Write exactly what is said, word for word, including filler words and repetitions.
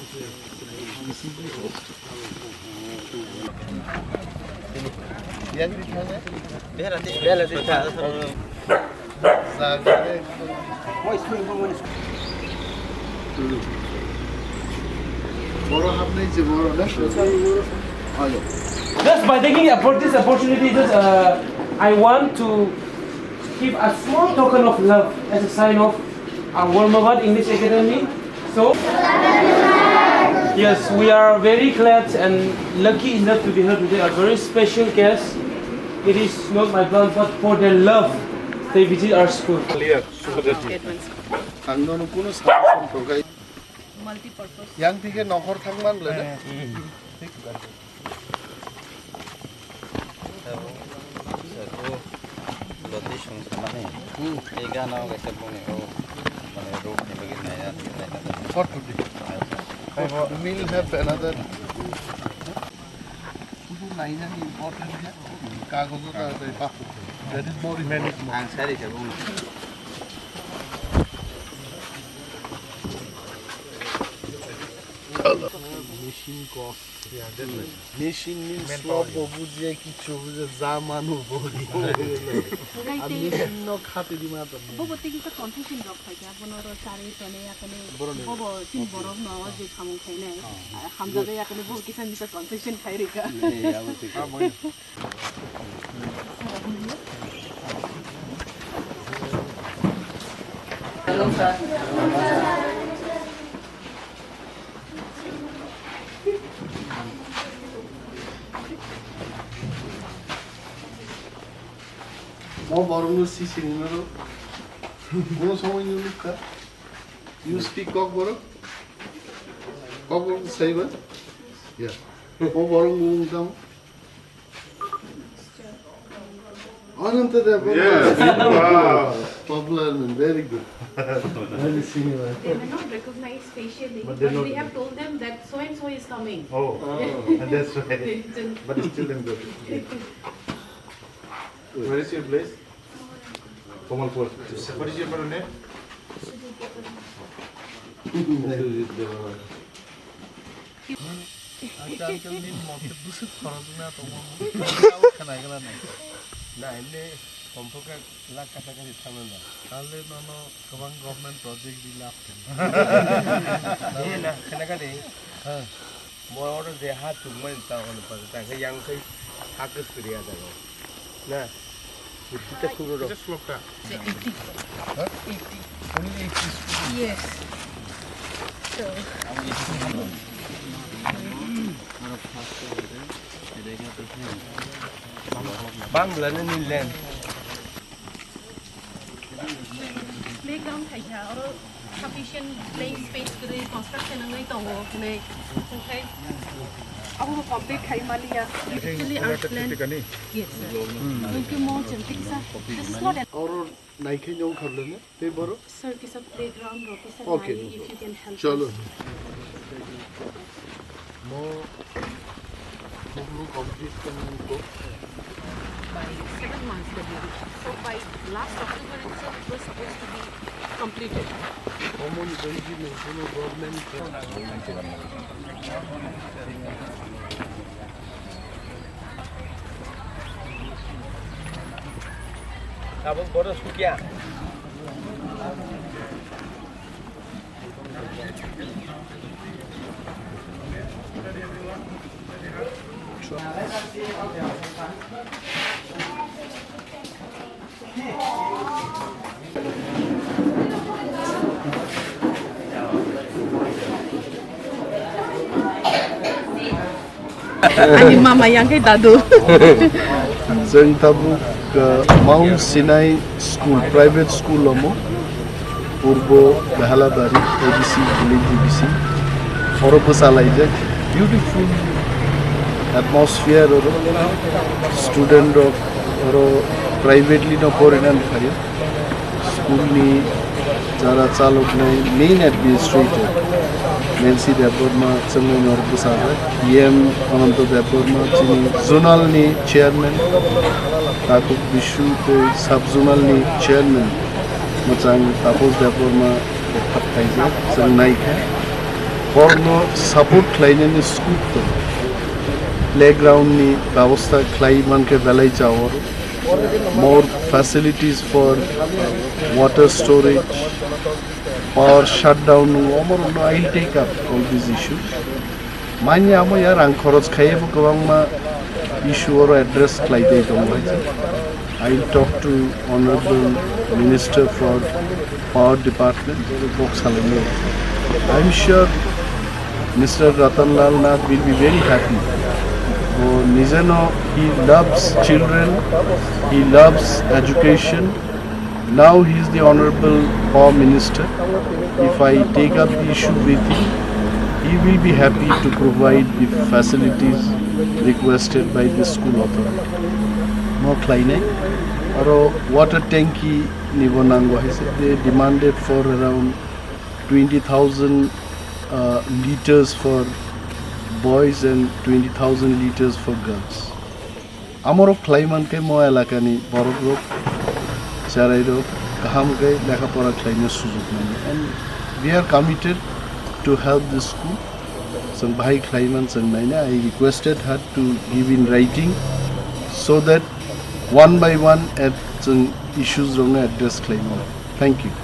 Just by taking oppor-, this opportunity, just, uh, I want to give a small token of love as a sign of our Warmabad English Academy. So, yes, we are very glad and lucky enough to be here today. A very special guest. It is not my plan, but for their love, they visit our school. Clear. Ang nono kuno suggestion rwkha. Multi-purpose. Yang thike nohor thangman le. Loti song sanani. Hmm. Ega no kaisa buni o mane road ni bagwi naya, naya. What to do? We'll have another. Kudu naina ni important ya. Kagojo ta ta pa. That is more important. Ang sari ka bung. Machine cost. Machine ni swab bo bujia kichu bujia ja manu bori. Ngai tei machine no khati di ma to. Bobo tei kisa confusion rok phai kha, bono ro chari tone ya tone. Bobo chini borok no je samung khainai. Hamjak ya tone bobo kisa misa confusion khai rikha. Mo borok no si sini no ro. Mo somoi ni lukha. You speak Kokborok? Kokborok saiba? Yeah. Mo borok no tamo. Ananta Debbarma. Yes. Wow. Popular man, very good. Very senior. They may not recognize facially, but they but know we have told them that so and so is coming. Oh, and that's why. But it's still in good. Where is your place? Kamalpur. What is your name? Sujit Debbarma. Acha, acha, nini mote bwswk khoroknwi tongo, khwnaigwna nai. Na, emni kompokhe lakh kasa kasa thangna nang. Tahle nono kwbang government project di lab khe. Nini na, khwnaikha de. Ha. Mo oro je ha chukmani ta ono pa, ta khe yang khai ha kwswrwi a jaga. Na, kita suru ro. Kita slok ta. Eighty. Huh? Eighty. Only eighty. Yes. So. Bangla ni land. Playground khai kha, oro sufficient playing space kwrwi construction wngwi tongo hwnwi, onkhe abobo complete khai maliya. Actually, our plan, yes, sir. Thank you much, and thank you, sir. This is not an Oro naikhe nyong kharlene, tei boro? Sir, kisa playground rok kisa Okay, nai, no if you problem. Can help Chalo. Us. Mo, mo complete kani ko. By seven months the baby. So by last October itself it was supposed to be completed. Omo ni baby ni kono government. Tabuk bodo sukya. Ani mama yang khe dadu. Chwng tabuk, uh, Mount Sinai School, private school omo, Purbo Behalabari, A D C, village D B C. Oro bwsa laijak, beautiful atmosphere oro, student rok oro privately no porinani phaio. School ni jara chaloknai main administrator Nancy Debbarma chwngno norok bwsajak, E M Ananta Debbarma chini zonal ni chairman, Takhuk Bishu tei sub zonal ni chairman mwchang Taposh Debbarma khe khatkhaijak, chwng naikha. Borokno support khlainani scope tongo. Playground ni babostha khlai mankhe belai chao. More facilities for water storage, power shutdown, omo rokno I will take up all these issues. Manya amo ya rang khorok khaiye bo kwbangma issue oro address khlai tei tongo hai. I will talk to Honorable Minister for Power Department, kok salainai. I am sure Mister Ratan Lal Nath will be very happy. Bo nijeno, he loves children, he loves education. Now he is the Honorable Power Minister. If I take up the issue with him, he will be happy to provide the facilities requested by the school authority. Mo khlainai, aro water tanki nibo nango hai se, they demanded for around twenty thousand uh, liters for boys and twenty thousand liters for girls. Amorok khlai mankhe mo elakani borokrok, cherairok kaham khe lekha pora khlaina sujuk mano. And we are committed to help this school. Chwng bahai khlai man chwng naina. I requested her to give in writing so that one by one at chwng issues rokno address khlai mano. Thank you.